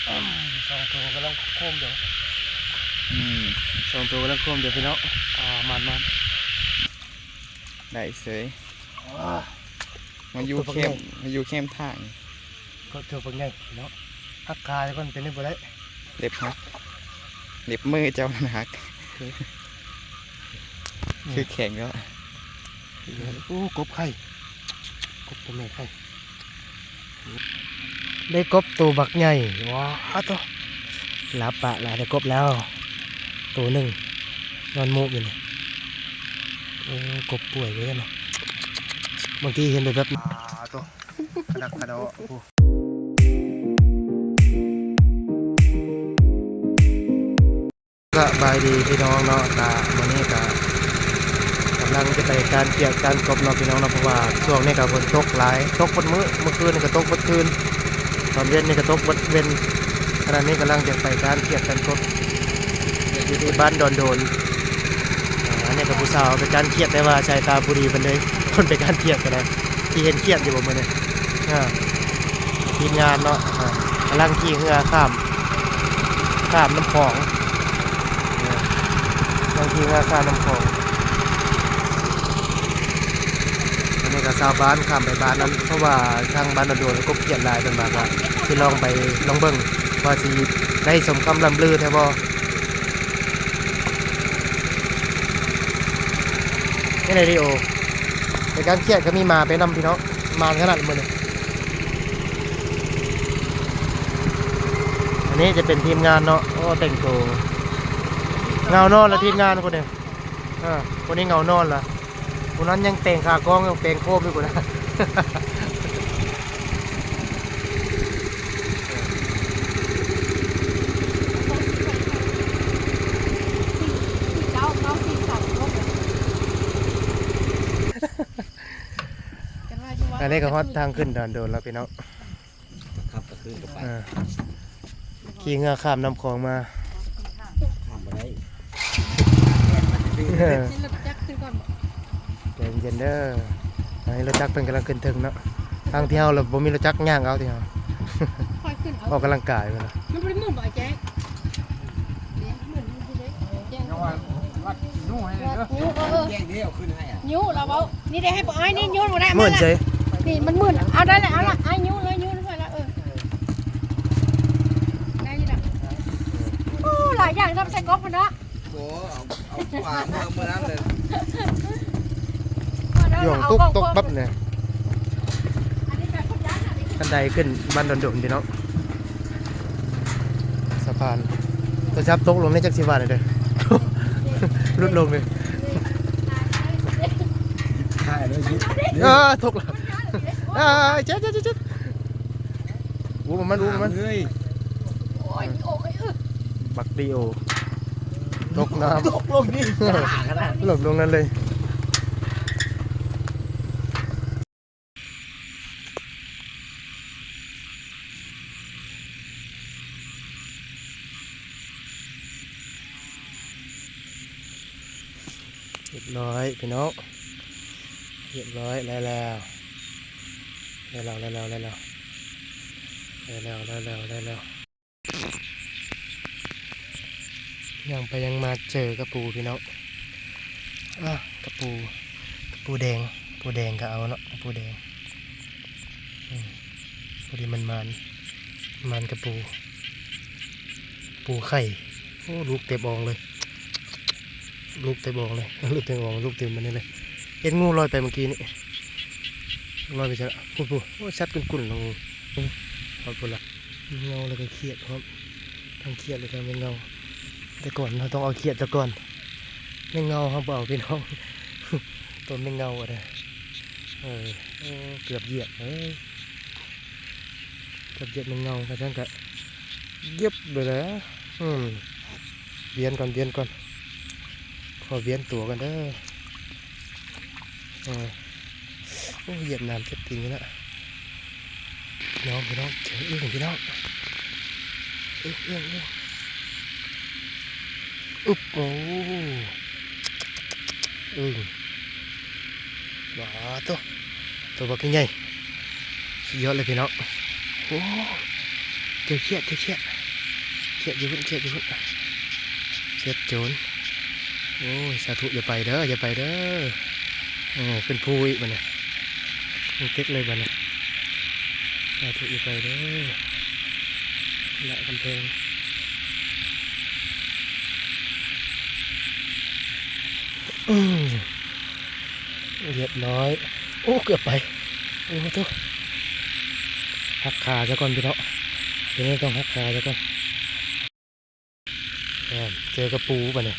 ອືມ ສອງໂຕກຳລັງໂຄມຢູ່ ອືມ ສອງໂຕກຳລັງໂຄມຢູ່ພີ່ນ້ອງ ອ່າ ມານໆ ໄດ້ເສີຍ ມາຢູ່ແຄມ ມາຢູ່ແຄມທາງ ກໍຕົວບັກໃຫຍ່ເນາະ ຫັກຂາກ່ອນ ເປັນໄດ້ບໍ່ໄດ້ ເລັບຫັກ ເລັບມືເຈົ້າຫັ້ນຫັກ ຄືແຂງເນາະ ໂອ້ ກົບໄຂ່ ກົບຕົວແມ່ໄຂ່ ໄດ້ກົບໂຕບັກໃຫຍ່ ວ້າໂຕ ລາປະລະ ໄດ້ກົບແລ້ວໂຕໜຶ່ງ ນອນໂມກຢູ່ນີ້ ໂອ້ ກົບປ່ວຍເວີຍເນາະ ບາງທີເຫັນແບບໆ ອ້າໂຕ ຂະດັກຂະດໍ້ ໂອ້ ສະບາຍດີພີ່ນ້ອງເນາະ ກະມື້ນີ້ກະກຳລັງຈະໄປການຂຽດການກົບເນາະພີ່ນ້ອງເນາະ ເພາະວ່າຊ່ວງນີ້ກະຝົນຕົກຫຼາຍ ຕົກເບິດມື້ ເມື່ອຄືນນີ້ກະຕົກເບິດຄືນ ຕອນເວັນນີ້ກະຕົກເບິດເວັນ ຂະນະນີ້ກຳລັງຈະໄປການຂຽດການກົບ ຢູ່ທີ່ບ້ານດອນໂດນ ອ່າ ອັນນີ້ກະຜູ້ສາວໄປການຂຽດ ແຕ່ວ່າສາຍຕາບໍ່ດີປານໃດ ຄົນໄປການຂຽດກະໄດ້ ທີ່ເຫັນຂຽດຢູ່ບໍ່ມື້ນີ້ ອ່າ ທີມງານເນາະ ອ່າ ກຳລັງຂີ່ເຮືອຂ້າມ ຂ້າມນ້ຳຂອງ ເອີ ບາງທີເຮືອຂ້າມນ້ຳຂອງ ອັນນີ້ກໍຊາວບ້ານຂ້າມໄປບ້ານນັ້ນ ເພາະວ່າທາງບ້ານດອນໂດນກົບຂຽດຫຼາຍ ເພິ່ນວ່າກໍຊິລອງໄປ ລອງເບິ່ງວ່າຊິໄດ້ສົມຄຳລ່ຳລືແທ້ບໍ່ ເຮັດໄດ້ດີໂອ ໃນການຂຽດກໍມີໝາໄປນຳ ພີ່ນ້ອງ ໝານຂະໜາດມື້ນີ້. ອັນນີ້ຈະເປັນທີມງານເນາະ ໂອ້ ແຕ່ງໂຕ ເຫງົານອນລະທີມງານຄົນນີ້ ເອີ ຄົນນີ້ເຫງົານອນລະ ຜູ້ນັ້ນຍັງແປງຂາກອງຢູ່ ແປງໂຄມຢູ່ພຸ້ນນະ ອັນນີ້ກໍຮອດທາງຂຶ້ນດອນໂດນແລ້ວ ພີ່ນ້ອງ. ຂັບກະຄືນກັບໄປ ເອີ ຂີ່ເຮືອຂ້າມນ້ຳຂອງມາ ຂ້າມບໍ່ໄດ້ ເອີ ໃຫ້ລົດຈັກຂຶ້ນກ່ອນ ໃຈເຢັນເດີ ອັນນີ້ລົດຈັກເພິ່ນກຳລັງຂຶ້ນເທິງເນາະ ທາງທີ່ເຮົາລະບໍ່ມີລົດຈັກ ຍ່າງເອົາ ທີ່ເຮົາ ຄ່ອຍຂຶ້ນເອົາ ອອກກຳລັງກາຍພຸ້ນນະ ມັນບໍ່ໄດ້ໝື່ນບໍ່ ໄອ້ແຈ໊ງ ໝື່ນຢູ່ເດ້ ແຈ້ງ ເອີ ເອີ ແຈ້ງເດ້ ເອົາຂຶ້ນໃຫ້ ຍູ້ລະເວົ້າ ນີ້ເດ້ ໃຫ້ປາອ້າຍນີ້ຍູ້ບໍ່ໄດ້ ໝື່ນເສີຍ ນີ້ມັນໝື່ນ ເອົາໄດ້ລະ ເອົາລະ ອ້າຍຍູ້ເລີຍ ຍູ້ເລີຍລະ ເອີ ໄດ້ລະ ໂອ້ ຫຼາຍຢ່າງ ທຳໃສ່ກອບພຸ້ນເນາະ ບໍ່ ເອົາ ເອົາຂວາເມືອມື້ນັ້ນເລີຍ ຢ່ອງຕຸກຕົກບັບນີ້ ອັນນີ້ກໍຄົນຢ້ານ ອັນນີ້ ຄັນໄດຂຶ້ນບ້ານດອນໂດນ ພີ່ນ້ອງ. ສະພານ ໂທລະສັບຕົກລົງນີ້ ຈັກຊິວ່າແນວໃດ ຫຼຸດລົງເລີຍ ຖ່າຍເລີຍ ເອີ ຕົກແລ້ວ ເອີ ເຈັບ ເຈັບ ເຈັບ ອຸບມັນ ອຸບມັນ ເຮີ້ຍ ໂອ້ຍ ໂອ້ຍ ເອີ ບັກດີໂອ ຕົກນ້ຳ ຕົກລົງນີ້ ລົງ ລົງນັ້ນເລີຍ. ຮຽບຮ້ອຍພີ່ນ້ອງ ຮຽບຮ້ອຍ ໄດ້ແລ້ວ ໄດ້ແລ້ວ ໄດ້ແລ້ວ ໄດ້ແລ້ວ ໄດ້ແລ້ວ ໄດ້ແລ້ວ ໄດ້ແລ້ວ. ຍ່າງໄປຍ່າງມາເຈີກະປູພີ່ນ້ອງ ອາ ກະປູ ກະປູແດງ ປູແດງກະເອົາເນາະ ກະປູແດງ ອືມ ພໍດີມັນມານ ມານກະປູ ປູໄຂ່ ໂອ້ ລູກເຕັມອ່ອງເລີຍ ລູກເຕັມອ່ອງເລີຍ ລູກເຕັມອ່ອງ ລູກເຕັມອັນນີ້ເລີຍ ເຫັນງູລອຍໄປເມື່ອກີ້ນີ້ ລອຍໄປໃສລະ ພຸ້ນໆ ໂອ້ ຊັດກຸ້ນໆ ລະງ ຮອດພຸ້ນລະ. ມີເຫງົາແລ້ວກໍຂຽດພ້ອມ ທັງຂຽດແລ້ວກໍແມງເຫງົາ ແຕ່ກ່ອນເຮົາຕ້ອງເອົາຂຽດຊະກ່ອນ ແມງເຫງົາເຮົາບໍ່ເອົາພີ່ນ້ອງ ຕົວແມງເຫງົາອະນະ ເອີ ໂອ້ ເກືອບຢຽບເອີຍ ເກືອບຢຽບແມງເຫງົາ ຄັນຊັ້ນກະຢຶບເລີຍແຫຼະ ອືມ ວຽນກ່ອນ ວຽນກ່ອນ ຂໍວຽນຕົວກ່ອນເດີ ເອີ ໂອ້ ຫຽບນ້ຳເຈັບຕີນຢູ່ນະ ພີ່ນ້ອງ ພີ່ນ້ອງ ເຈີອຶ່ງພີ່ນ້ອງ ອຶບ ອຶບ ອຶບ ອຶບ ໂອ້ ອຶ່ງ ວ້າໂຕ ໂຕບັກໃຫຍ່ ສຸດຍອດເລີຍພີ່ນ້ອງ ໂອ້ ເຈີຂຽດ ເຈີຂຽດ. ຂຽດຢູ່ພຸ້ນ ຂຽດຢູ່ພຸ້ນ ຂຽດໂຈນ. ໂອ້ຍ ສາທຸ ຢ່າໄປເດີ ຢ່າໄປເດີ. ເອີ ຂຶ້ນພູອີກບັດນີ້ ຂຶ້ນຕຶກເລີຍບັດນີ້. ສາທຸ ຢ່າໄປເດີ ລະກຳແພງ. ອືມ ຮຽບຮ້ອຍ. ໂອ້ ເກືອບໄປ. ໂອ້ໂຕ ຫັກຂາຊະກ່ອນພີ່ນ້ອງ. ດຽວນີ້ຕ້ອງຫັກຂາຊະກ່ອນ. ແມ່ນ ເຈີກະປູບັດນີ້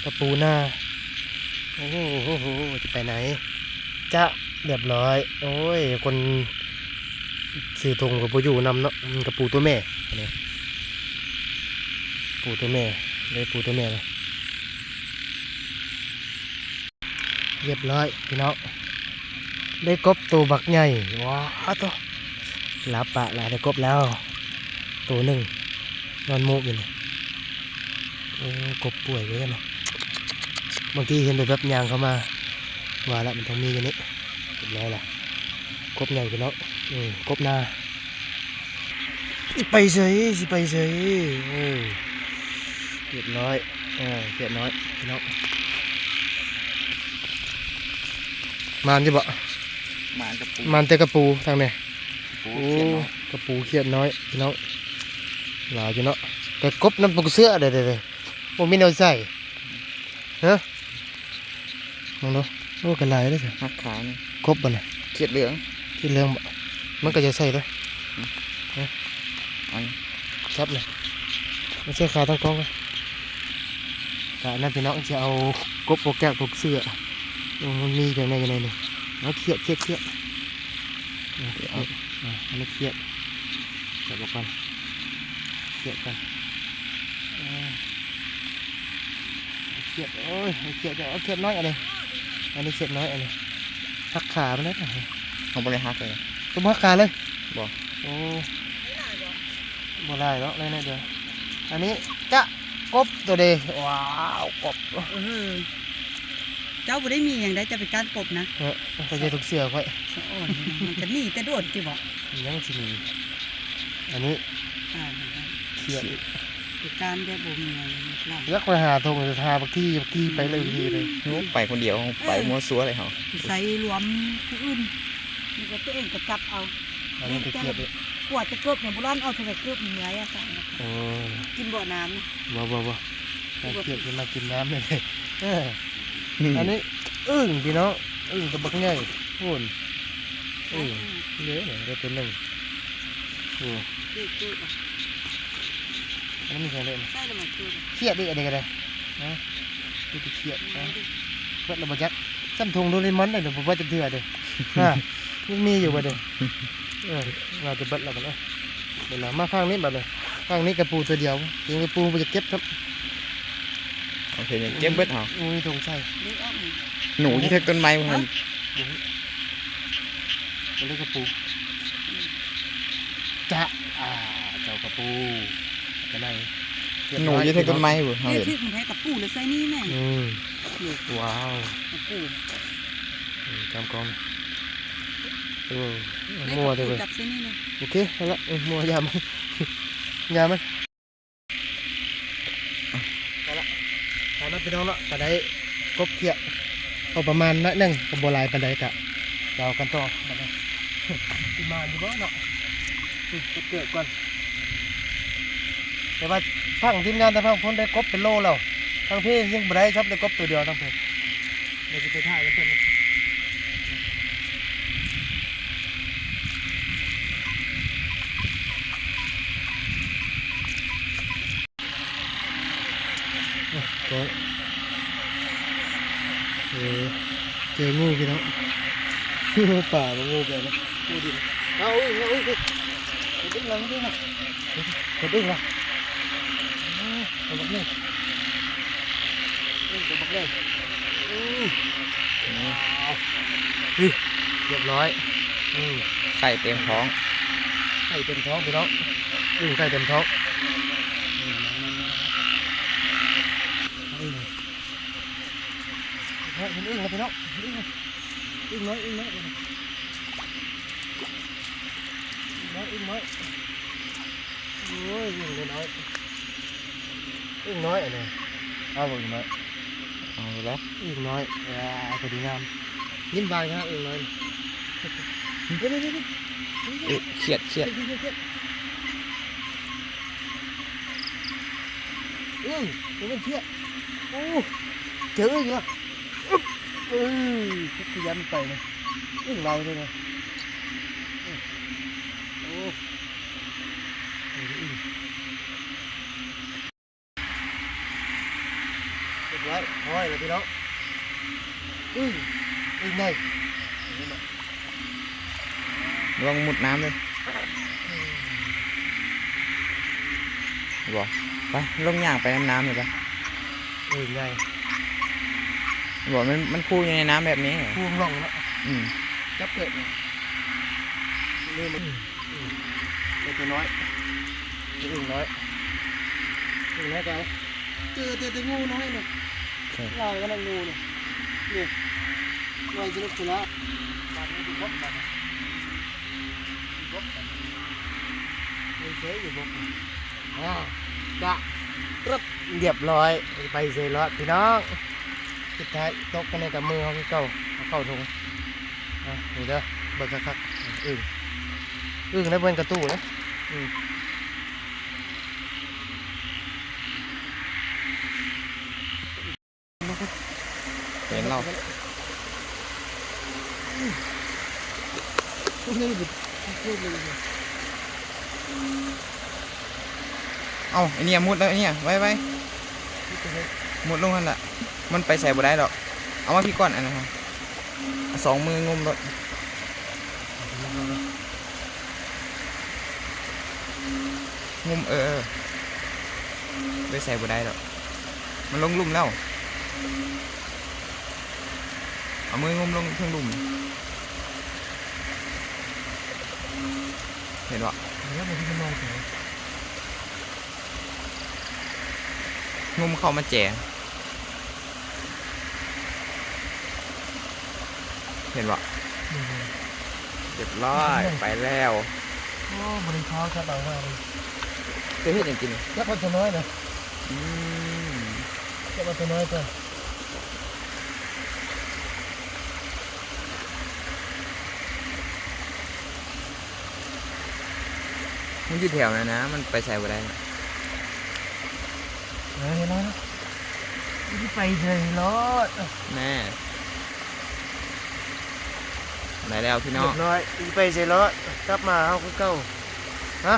ກະປູນາ. ໂອ້ໂຫ ຈະໄປໃນ ຈະ ຮຽບຮ້ອຍ. ໂອ້ຍ ຄົນຊື້ຖົງກໍບໍ່ຢູ່ນຳເນາະ. ອືມ ກະປູຕົວແມ່ ອັນນີ້ ປູຕົວແມ່ ໄດ້ປູຕົວແມ່ແລ້ວ. ຮຽບຮ້ອຍພີ່ນ້ອງ ໄດ້ກົບໂຕບັກໃຫຍ່. ວ້າໂຕ ລາວປະລະ ໄດ້ກົບແລ້ວໂຕໜຶ່ງ ນອນໂມກຢູ່ນີ້. ໂອ້ ກົບປ່ວຍເວີຍເນາະ. ບາງທີເຫັນແບບໆຍ່າງເຂົ້າມາ ວ່າລະ ມັນຕ້ອງມີຢູ່ນີ້. ຮຽບຮ້ອຍລະ ກົບໃຫຍ່ພີ່ນ້ອງ. ອືມ ກົບນາ. ຊິໄປໃສ ຊິໄປໃສ. ເອີ ຮຽບຮ້ອຍ ເອີ ຮຽບຮ້ອຍພີ່ນ້ອງ. ໝານຢູ່ບໍ່? ໝານກະປູ ໝານແຕ່ກະປູທາງນີ້. ໂອ້ ກະປູຂຽດນ້ອຍພີ່ນ້ອງ ຫຼາຍຢູ່ເນາະ. ແຕ່ກົບນຳປົກເສື້ອເດ້ ບໍ່ມີແນວໃສ່. ຮະ ມອງດູ. ໂອ້ ກໍຫຼາຍເດ້. ຫັກຂານີ້ ກົບບໍ່ນະ? ຂຽດເຫຼືອງ ຂຽດເຫຼືອງບໍ່? ມັນກໍຈະໃສ່ເດ້. ຮະ ອັນ ຈັບເລີຍ ມາໃສ່ຂາຕັ້ງກ້ອງ. ກະນັ້ນພີ່ນ້ອງ ຊິເອົາກົບອອກຈາກປົກເສື້ອ. ໂອ້ ມັນມີຈັ່ງໃດ ຈັ່ງໃດນີ້. ເອົາຂຽດ ຂຽດ ຂຽດ. ເອົາ ເອົາ ເອົາ ອັນນີ້ຂຽດ ຈັບອອກກ່ອນ ຂຽດກ່ອນ. ເອີ ຂຽດ ໂອ້ຍ ຂຽດ ເອົາຂຽດນ້ອຍອັນນີ້ ອັນນີ້ຂຽດນ້ອຍອັນນີ້. ຫັກຂາມັນໄດ້ ເຮົາບໍ່ໄດ້ຫັກເລີຍ. ຕົວບໍ່ຫັກຂາເລີຍ? ບໍ່. ໂອ້ ບໍ່ຫຼາຍດອກ ໄດ້ໜ້ອຍດຽວ. ອັນນີ້ຈະ ກົບໂຕເດ. ວ້າວ ກົບ. ເອີ ເຈົ້າບໍ່ໄດ້ມີຫຍັງໃດ ຈະໄປກ້ານກົບນະ. ເອີ ຂ້ອຍຈະຖືກເສື້ອຂ້ອຍ ສະອອນ ມັນກະໜີແຕ່ໂດນຕິບໍ? ຍັງຊິໜີ. ອັນນີ້ ຕາຍແລ້ວ ຂຽດ ໄປກ້ານແບບບໍ່ມີຫຍັງ. ຢາກໄປຫາທົ່ງ ຫາບັກກີ້ ບັກກີ້ໄປເລີຍ ບັກກີ້ເລີຍ. ໂອ້ ໄປຄົນດຽວ ໄປມົ້ວຊັ້ວເລີຍເຮົາ ໄປໃສ່ລວມຜູ້ອື່ນ ນີ້ກໍຕົວເອງກໍຈັບເອົາ. ອັນນີ້ກໍຂຽດເດ້ ກວ່າຈະເກີບຍັງບໍ່ລ້ອນ ເອົາເທົ່າໃດເກີບເມື່ອຍອາຈານ. ໂອ້ ກິນບໍ່ນ້ຳ? ບໍ່ ບໍ່ ບໍ່ ຂ້ອຍຂຽດ ມາກິນນ້ຳນີ້. ເອີ ອັນນີ້ອຶ່ງພີ່ນ້ອງ ອຶ່ງໂຕບັກໃຫຍ່ພຸ້ນ. ອືມ ເດ້ ໄດ້ໂຕໜຶ່ງ. ໂອ້ ອັນນີ້ມີຫຍັງເດ້? ຂຽດອີກ ອັນນີ້ກໍໄດ້. ຮະ ມີແຕ່ຂຽດ. ເບິດແລ້ວບໍ່ຈັກ ສ່ຳຖົງໂດເຣມອນເດ້ ບໍ່ເບິດຈັກເທື່ອເດ້. ຮະ ຍັງມີຢູ່ບໍ່ເດ້? ເອີ ວ່າຈະເບິດແລ້ວບັດນີ້. ເບິ່ງລະ ມາທາງນີ້ບັດນີ້ ທາງນີ້ກະປູໂຕດຽວ ເຫັນກະປູບໍ່ຢາກເກັບຊ້ຳ. ໂອເຄ ຍັງເກັບເບິດເຮົາ. ໂອ້ຍ ຖົງໃສ່ ໜູຢູ່ເທິງຕົ້ນໄມ້ພຸ້ນ. ບໍ່ຮູ້ ເອົາເລີຍກະປູ. ຈະ ອ່າ ເຈົ້າກະປູ ເປັນໃດ? ໜູຢູ່ເທິງຕົ້ນໄມ້ພຸ້ນ ເຮົາເຫັນ. ຖືກແທ້ກະປູ ແລ້ວໃສ່ນີ້ແມ່ນ. ອືມ ວ້າວ ກະປູ. ອືມ ຈຳກ່ອນ. ເອີ ມົວເດ້ເວີຍ. ຈັບໃສ່ນີ້ນະ. ໂອເຄ ເອົາລະ. ເອີ ມົວ ຢ່າມັນ ຢ່າມັນ. ເອົາລະ ໄປເນາະພີ່ນ້ອງເນາະ ກະໄດ້ກົບຂຽດພໍປະມານໜ້ອຍໜຶ່ງ ກໍບໍ່ຫຼາຍປານໃດ ກະເອົາກັນຕໍ່ບັດນີ້. ຊິມານຢູ່ບໍ່ເນາະ? ອືມ ເກັບເກີບກ່ອນ. ແຕ່ວ່າທາງທີມງານທາງຝັ່ງພຸ້ນໄດ້ກົບເປັນໂລແລ້ວ ທາງພີ້ຍັງບໍ່ໄດ້ຊ້ຳ ໄດ້ກົບໂຕດຽວທາງພີ້. ດຽວຊິໄປຖ່າຍນຳເພິ່ນ. ໂອ້ຍ ເອີ ເຈີງູພີ່ນ້ອງ. ປາບໍ່ງູແບບນີ້. ງູດິນ. ເອົາອີກ ເອົາອີກ. ເອົາດຶງລະ ດຶງລະ ເອົາດຶງລະ. ໂອ້ຍ ໂຕບັກໃຫຍ່ ໂອ້ຍ ໂຕບັກໃຫຍ່. ອືມ ອືມ ຮຽບຮ້ອຍ. ອືມ ໄຂ່ເຕັມທ້ອງ ໄຂ່ເຕັມທ້ອງພີ່ນ້ອງ. ອືມ ໄຂ່ເຕັມທ້ອງ. ອືມ ມາ ມາ ມາ ອືມ ອຶ່ງແລ້ວພີ່ນ້ອງ ອຶ່ງ ອຶ່ງນ້ອຍ ອຶ່ງນ້ອຍ ອຶ່ງນ້ອຍ ອຶ່ງນ້ອຍ. ໂອ້ຍ ອຶ່ງນ້ອຍ. ອຶ່ງນ້ອຍອັນນີ້ ເອົາເບິ່ງໜ້ອຍ ເອົາແລ້ວ ອຶ່ງນ້ອຍ ເອີ ພໍດີງາມ ຍິ້ມບານຂະໜາດອຶ່ງນ້ອຍ ເອີ ຄຽດ ຄຽດ ຄຽດ ອຶ່ງ ບໍ່ແມ່ນຄຽດ ໂອ້ ເຈີອຶ່ງລະ ອຶບ ເອີ ຄືຢ້ານໄປນະ ອຶ່ງລາວເດ້ນະ ໂອ້ ອຶ່ງ ອຶ່ງ. ຮຽບຮ້ອຍ ຮ້ອຍແລ້ວພີ່ນ້ອງ ອຶ່ງ ອຶ່ງໃຫຍ່ ລະວັງມຸດນ້ຳເດີ ບໍ່ ໄປ ລົງຍ່າງໄປນຳນ້ຳເລີຍໄປ ອຶ່ງໃຫຍ່ ບໍ່ ມັນ ມັນຄູຢູ່ໃນນ້ຳແບບນີ້ ຄູລົງເນາະ ອືມ ຈັບເກີດ ເລີ່ມ ອືມ ໄດ້ຕົວນ້ອຍ ອຶ່ງນ້ອຍ ອຶ່ງນ້ອຍກາຍ ເຈີແຕ່ ແຕ່ງູນ້ອຍນີ້ ຫຼາຍຂະໜາດງູນີ້ ນີ້ ນ້ອຍສະຫຼຸບສະຫຼາຍ ບາດນີ້ຊິບົກ ບາດນີ້ຊິບົກ ເລີຍເຊີຍຢູ່ບົກ ອ່າ ກະ ກຣຶບ ຮຽບຮ້ອຍ ໄປເຊີຍລອດພີ່ນ້ອງ ສຸດທ້າຍຕົກກັນໃນກຳມືເຮົາຄືເກົ່າ ເອົາເຂົ້າຖົງ ອ່ະ ນີ້ເດີ ເບິ່ງຄັກໆ ອຶ່ງ ອຶ່ງແລ້ວເບິ່ງກະຕູ້ເດ້ ອືມ ເຫັນແລ້ວ ເອົ້າ ໄອ້ເນຍ ມຸດແລ້ວ ໄອ້ເນຍ ໄວໆ ມຸດລົງຫັ້ນລະ ມັນໄປໃສບໍ່ໄດ້ດອກ ເອົາມາພີ້ກ່ອນ ອັນນັ້ນນະ ເອົາສອງມືງຸ້ມໂລດ ງຸ້ມ ເອີ ເອີ ໄປໃສບໍ່ໄດ້ດອກ ມັນລົງລຸ່ມແລ້ວ ເອົາມືງຸ້ມລົງເທິງລຸ່ມ ເຫັນບໍ່? ງຸ້ມເຂົ້າມາແຈ ເຫັນບໍ່? ອືມ ຮຽບຮ້ອຍ ໄປແລ້ວ ໂອ້ ບໍ່ໄດ້ເຂົ້າຈັບເອົາມາເລີຍ ຈະເຮັດຫຍັງກິນ? ຈັບເອົາຕົວນ້ອຍນະ ອືມ ຈັບເອົາຕົວນ້ອຍກ່ອນ. ມັນຢູ່ແຖວນັ້ນນະ ມັນໄປໃສບໍ່ໄດ້ນະ ເອີ ເຫັນແລ້ວນະ ມັນຊິໄປໃສລອດ ແນ່ ໄດ້ແລ້ວພີ່ນ້ອງ ຮຽບຮ້ອຍ ຊິໄປໃສລອດ ກັບມາເຮົາຄືເກົ່າ ຮະ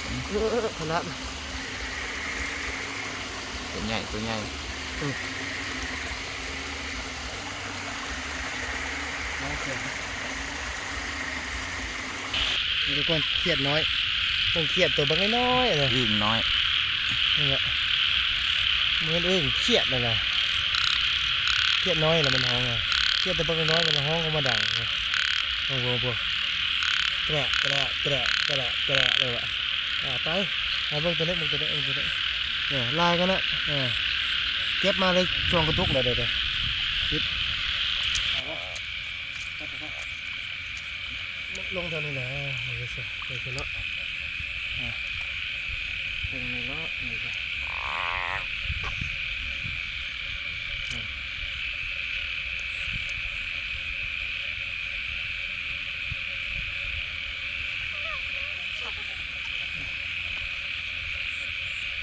ອືມ ເອີ ເອີ ເອີ ພະລະ ຕົວໃຫຍ່ ຕົວໃຫຍ່ ອືມ ທຸກຄົນ ຄຽດນ້ອຍ ເບິ່ງຄຽດຕົວບັກນ້ອຍໆ ອຶ່ງນ້ອຍ ນີ້ແຫຼະ ບໍ່ແມ່ນອຶ່ງ ຄຽດນັ້ນນະ ຄຽດນ້ອຍລະມັນຮ້ອງ ຄຽດຕົວບັກນ້ອຍມັນຮ້ອງອອກມາດັງ ເບິ່ງ ເບິ່ງ ເບິ່ງ ແກະ ແກະ ແກະ ແກະ ແກະ ເລີຍວ່າ ອ່າ ໄປ ໄປເບິ່ງຕົວນີ້ ເບິ່ງຕົວນີ້ ເບິ່ງຕົວນີ້ ເອີ ລາຍກັນນະ ເອີ ເກັບມາໄດ້ສອງກະຕຸກແລ້ວເດ້ ຕິດ ລົງເທົ່ານີ້ແຫຼະ ເອີ ເອີ ເອີ ເນາະ ເອີ ເບິ່ງນີ້ເນາະ ນີ້ກະ ເອີ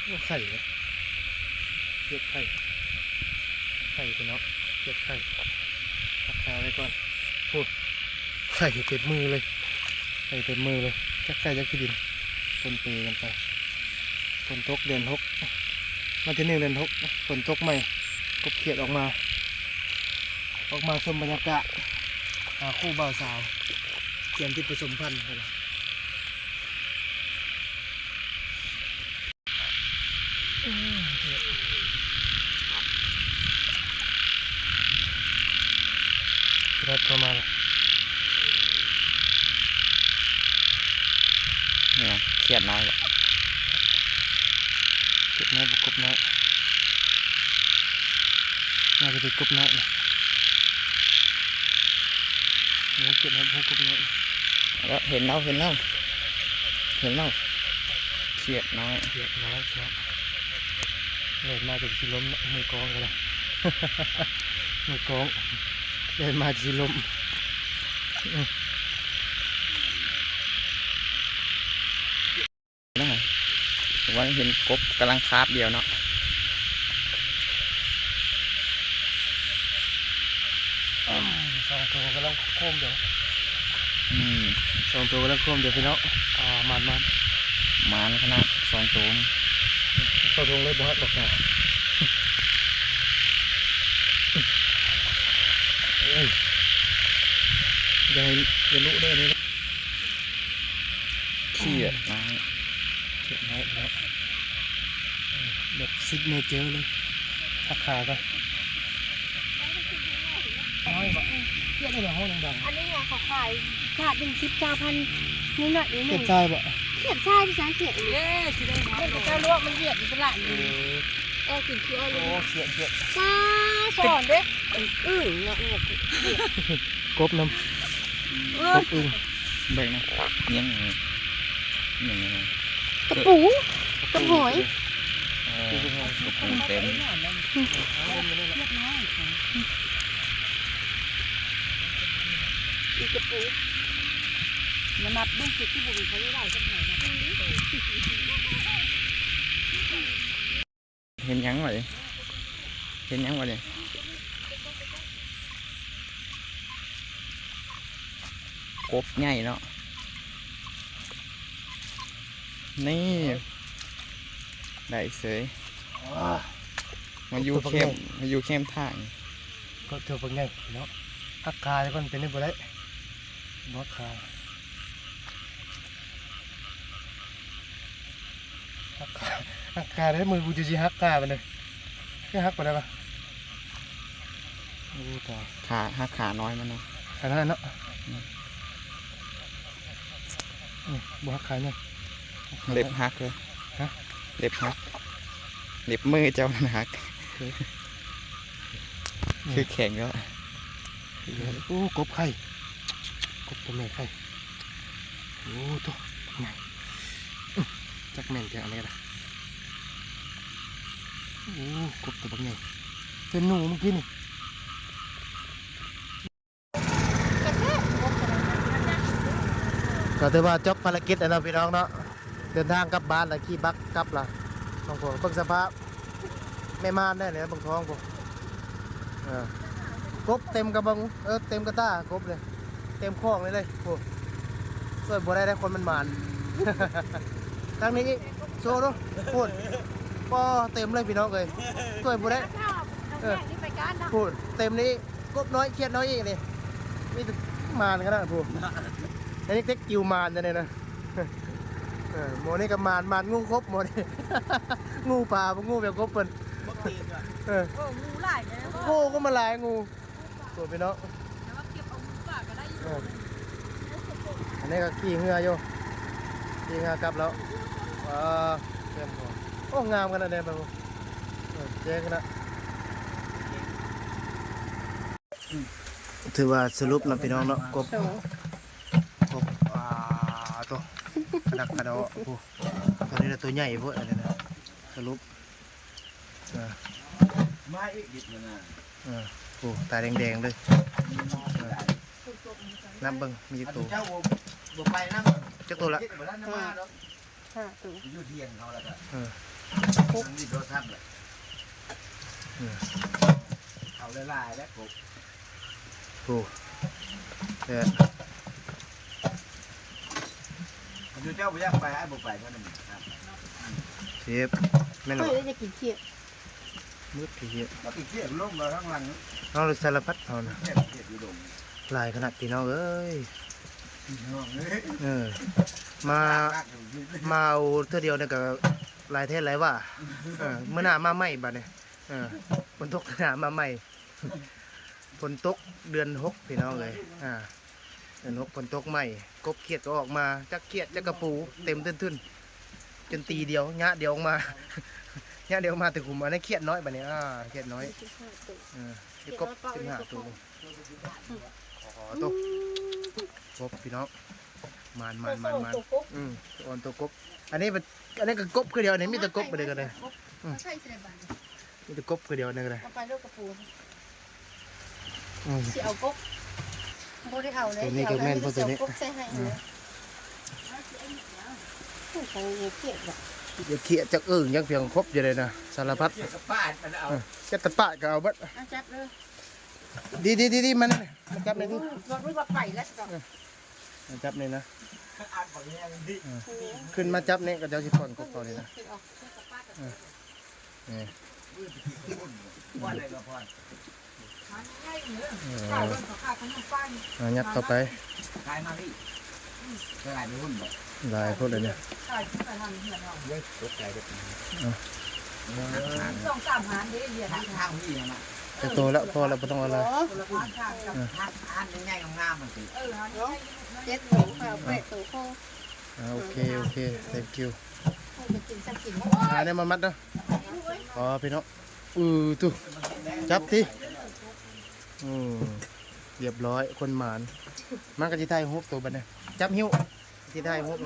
ໂອ້ ໄຂ່ເດ້ ເກັບໄຂ່ ໄຂ່ພີ່ນ້ອງ ເກັບໄຂ່ ຮັກສາໄວ້ກ່ອນ ໂອ້ ໄຂ່ເຕັມມືເລີຍ ໄຂ່ເຕັມມືເລີຍ ຈັກໄຂ່ຈັກຂີ້ດິນ ປົນເປກັນໄປ ຝົນຕົກເດືອນຫົກ ວັນທີໜຶ່ງເດືອນຫົກ ຝົນຕົກໃໝ່ ກົບຂຽດອອກມາ ອອກມາຊົມບັນຍາກາດ ຫາຄູ່ບ່າວສາວ ກຽມທີ່ປະສົມພັນ ແກຣບເຂົ້າມາແລ້ວ ນີ້ນະ ຄຽດນ້ອຍ ຄຽດນ້ອຍບໍ່ກົບນ້ອຍ ໜ້າຈະເປັນກົບນ້ອຍນະ ໂອ້ ຄຽດນ້ອຍບໍ່ກົບນ້ອຍ ເຫັນແລ້ວ ເຫັນແລ້ວ ເຫັນແລ້ວ ຄຽດນ້ອຍ ຄຽດນ້ອຍ ຄຽດ ແລ່ນມາຈົນຊິລົ້ມເນາະ ມືກອງກໍໄດ້ ມືກອງແລ່ນມາຊິລົ້ມ. ເຫັນກົບກຳລັງຄາບດຽວເນາະ ສອງໂຕກຳລັງໂຄມດຽວ ອືມ ສອງໂຕກຳລັງໂຄມດຽວພີ່ນ້ອງ. ອ່າ ມານໆ ມານຂະໜາດສອງໂຕນີ້ ເຂົ້າທົ່ງເລີຍ ບໍ່ຮັກດອກນາ ເອີຍ ຢ່າໃຫ້ ຢ່າລຸເດີນີ້. ຂຽດນ້ອຍ ຂຽດນ້ອຍເນາະ ແບບຊິກເນເຈີເລີຍ ຮັກຄາກໍນ້ອຍບໍ່ ຂຽດໃນຫ້ອງດັງໆ ອັນນີ້ເຂົາຂາຍຂາດໜຶ່ງສິບເກົ້າພັນ ໜ້ອຍໆ ໜຶ່ງ ຂຽດຊາຍບໍ່ ຂຽດຊາຍ ພາສາຂຽດເດ້ ຊິໄດ້ເຂົາເຈົ້າລວກມັນວຽດຢູ່ຕະຫຼາດນີ້ ເອີ ກິນຄືເອົາເລີຍ ໂອ້ ຂຽດ ຂຽດ ຊາ ສອນເດ້ ອຶ້ງເນາະ ກົບນຳ ເອີ ກົບອຶ່ງ ເບິ່ງນະ ຫຍັງ ຫຍັງ ກະປູ ກະຫອຍ ເອີ ກະປູເຕັມ ອີກະປູ ມານັບເບິ່ງຄືຊິບໍ່ມີໃຜໄດ້ຫຼາຍສ່ຳໃດນະ. ເຫັນຫຍັງວະນີ້ ເຫັນຫຍັງວະນີ້ ກົບໃຫຍ່ເນາະ ນີ້ ໄດ້ເສີຍ ມາຢູ່ແຄມ ມາຢູ່ແຄມທາງ ກໍຕົວບັກໃຫຍ່ເນາະ ຫັກຂາກ່ອນ ເປັນໄດ້ບໍ່ໄດ້ ບໍ່ຫັກຂາ. ຫັກຂາ ຫັກຂາໄດ້ ມືກູຈະຊິຫັກຂາບັດນີ້ ຄືຫັກບໍ່ໄດ້ວະ ໂອ້ຕາຍ ຂາ ຫັກຂານ້ອຍມັນເນາະ ຂານ້ອຍເນາະ ອືມ ອືມ ບໍ່ຫັກຂາໃຫຍ່ ເລັບຫັກເລີຍ ຮະ ເລັບຫັກ ເລັບມືເຈົ້າຫັ້ນຫັກ ຄື ຄືແຂງແລ້ວ ໂອ້ ກົບໄຂ່ ກົບຕົວແມ່ໄຂ່ ໂອ້ໂຕ ໃຫຍ່ ອື ຈັກແມ່ນແທ້ອັນນີ້ກໍໄດ້ ໂອ້ ກົບຕົວບັກໃຫຍ່ ເປັນໜູເມື່ອກີ້ນີ້ ກໍຖືວ່າຈົບພາລະກິດແລ້ວເນາະ ພີ່ນ້ອງເນາະ ເດີນທາງກັບບ້ານລະ ຂີ່ບັກກັບລະ ນ້ອງໂກ ເບິ່ງສະພາບ ແມ່ມ່ານແດ່ນີ້ ເບິ່ງທ້ອງພຸ້ນ ເອີ ກົບເຕັມກະບັງ ເອີ ເຕັມກະຕ່າກົບເລີຍ ເຕັມຄອງນີ້ເລີຍ ໂອ້ ຊ່ວຍບໍ່ໄດ້ເດ້ ຄົນມັນໝານ ທາງນີ້ອີກ ໂຊດູ ພຸ້ນ ປໍ ເຕັມເລີຍພີ່ນ້ອງເອີຍ ຊ່ວຍບໍ່ໄດ້ ເອີ ພຸ້ນ ເຕັມນີ້ອີກ ກົບນ້ອຍ ຂຽດນ້ອຍອີກນີ້ ມີແຕ່ໝານຂະໜາດ ພຸ້ນ ອັນນີ້ເຕັກຈິວໝານຈັ່ງໃດນະ. ເອີ ໝໍນີ້ກໍໝານ ໝານງູຄົບໝໍນີ້ ງູປ່າ ງູແບບກົບເພິ່ນ ເອີ ໂອ້ ງູຫຼາຍແທ້ ໂອ້ ກໍມາຫຼາຍງູ ໂຕພີ່ນ້ອງ ແຕ່ວ່າເກັບເອົາງູປ່າກໍໄດ້ຢູ່ ເອີ ອັນນີ້ກໍຂີ່ເຮືອຢູ່ ຂີ່ເຮືອກັບແລ້ວ ອ່າ ແຄມຂອງ ໂອ້ ງາມຂະໜາດໃດ ເບິ່ງ ເອີ ແຈ້ງຂະໜາດ ຖືວ່າສະຫຼຸບນະພີ່ນ້ອງເນາະ ກົບ ກົບ ອ່າ ໂຕ ຂະດັກຂະດໍ ໂອ້ ໂຕນີ້ລະໂຕໃຫຍ່ໂພດ ອັນນີ້ນະ ສະຫຼຸບ ເອີ ມາອີກດິບນະ ເອີ ໂອ້ ຕາແດງໆເລີຍ ເອີ ນັບເບິ່ງ ມີຈັກໂຕ ເຈົ້າບໍ່ ບໍ່ໄປນຳ ຈັກໂຕລະ ບໍ່ໄດ້ນຳມາດອກ ຫ້າໂຕ ຢູ່ທຽງເຮົາລະກະ ເອີ ຫົກ ມີໂທລະສັບລະ ເອີ ເອົາຫຼາຍໆແລ້ວກົບ ໂອ້ ແຕ່ ຢູ່ເຈົ້າບໍ່ຢາກໄປ ອ້າຍບໍ່ໄປເພິ່ນນຳ ເຈັບ ແມ່ນບໍ່ ຂ້ອຍຢາກກິນຂຽດ ມືດຂຽດ ມັນຂຽດລົງມາທາງຫຼັງ ເຮົາສາລະພັດເຮົານະ ຂຽດ ຂຽດຢູ່ດົງ ຫຼາຍຂະໜາດ ພີ່ນ້ອງເອີຍ ພີ່ນ້ອງເອີຍ ເອີ ມາ ມາເອົາເທື່ອດຽວນີ້ກໍຫຼາຍແທ້ຫຼາຍວ່າ ເອີ ມື້ໜ້າມາໃໝ່ບາດນີ້ ເອີ ຝົນຕົກໜ້າມາໃໝ່ ຝົນຕົກເດືອນຫົກ ພີ່ນ້ອງເອີຍ ອ່າ ເດືອນຫົກຝົນຕົກໃໝ່ ກົບຂຽດກໍອອກມາ ຈັກຂຽດຈັກກະປູ ເຕັມທຶ່ນໆ ຈົນຕີດຽວ ຍະດຽວອອກມາ ຍະດຽວອອກມາແຕ່ຂຸມ ອັນນັ້ນຂຽດນ້ອຍບາດນີ້ ອ່າ ຂຽດນ້ອຍ ເອີ ເຮັດກົບສິບຫ້າໂຕ ໂອ້ໂຕ ກົບພີ່ນ້ອງ ມານໆໆໆ ອືມ ໂຕອ່ອນໂຕກົບ ອັນນີ້ ອັນນີ້ກໍກົບຄືດຽວ ອັນນີ້ມີແຕ່ກົບບາດນີ້ກໍໄດ້ ອືມ ເອົາໃສ່ໃສ່ບາດນີ້ ມີແຕ່ກົບຄືດຽວນີ້ກໍໄດ້ ເອົາໄປໂລດກະປູ ອືມ ຊິເອົາກົບ ບໍ່ໄດ້ເອົາເລີຍ ໂຕນີ້ກໍແມ່ນ ຊິເອົາ ພວກໂຕນີ້ ຊິເອົາກົບໃສ່ໃຫ້ ອືມ ໂອ້ຍ ຂອງເອເຄດ ເອີກຽກຈັກເອີງຍັງພຽງຄົບຢູ່ເລີຍນະ ສາລະພັດ ເອີ ຈັກຕະປາດກໍເອົາເບິດ ເອົາຈັບເດີ ດີໆໆໆ ມານີ້ ມາຈັບນີ້ດູ ລົດມັນກໍໄປແລ້ວ ເອີ ມາຈັບນີ້ນະ ຂຶ້ນມາຈັບນີ້ ເຂົາເຈົ້າຊິປ່ອນກົບເຂົານີ້ນະ ເອີ ນີ້ ເອີ ເອົາ ຍັດເຂົ້າໄປ ຂາຍມາພີ່ ຂາຍໄປຫຸ້ນບໍ່? ຫຼາຍໂພດເລີຍນີ້ ເອີ ສອງສາມຮ້ານເດ້ ທາງ ທາງພີ່ຫັ້ນນະ ຈັກໂຕແລ້ວ ພໍແລ້ວ ບໍ່ຕ້ອງເອົາຫຼາຍ ເອີ ຮ້ານໃຫຍ່ໆງາມໆມັນຕິ ເອີ ເຈັດໂຕ ເອົາ ແປດໂຕພໍ ອ່າ ໂອເຄ ໂອເຄ thank you ເຮົາກໍກິນຊ້ຳກິນ ຫາແນວມາມັດເດີ ອໍ ພີ່ນ້ອງ ອື ຕູ້ ຈັບຕິ ອື ຮຽບຮ້ອຍ ຄົນໝານ ມາກໍຊິຖ່າຍຮູບໂຕບັດນີ້ ຈັບຫິ້ວ ຊິຖ່າຍຮູບ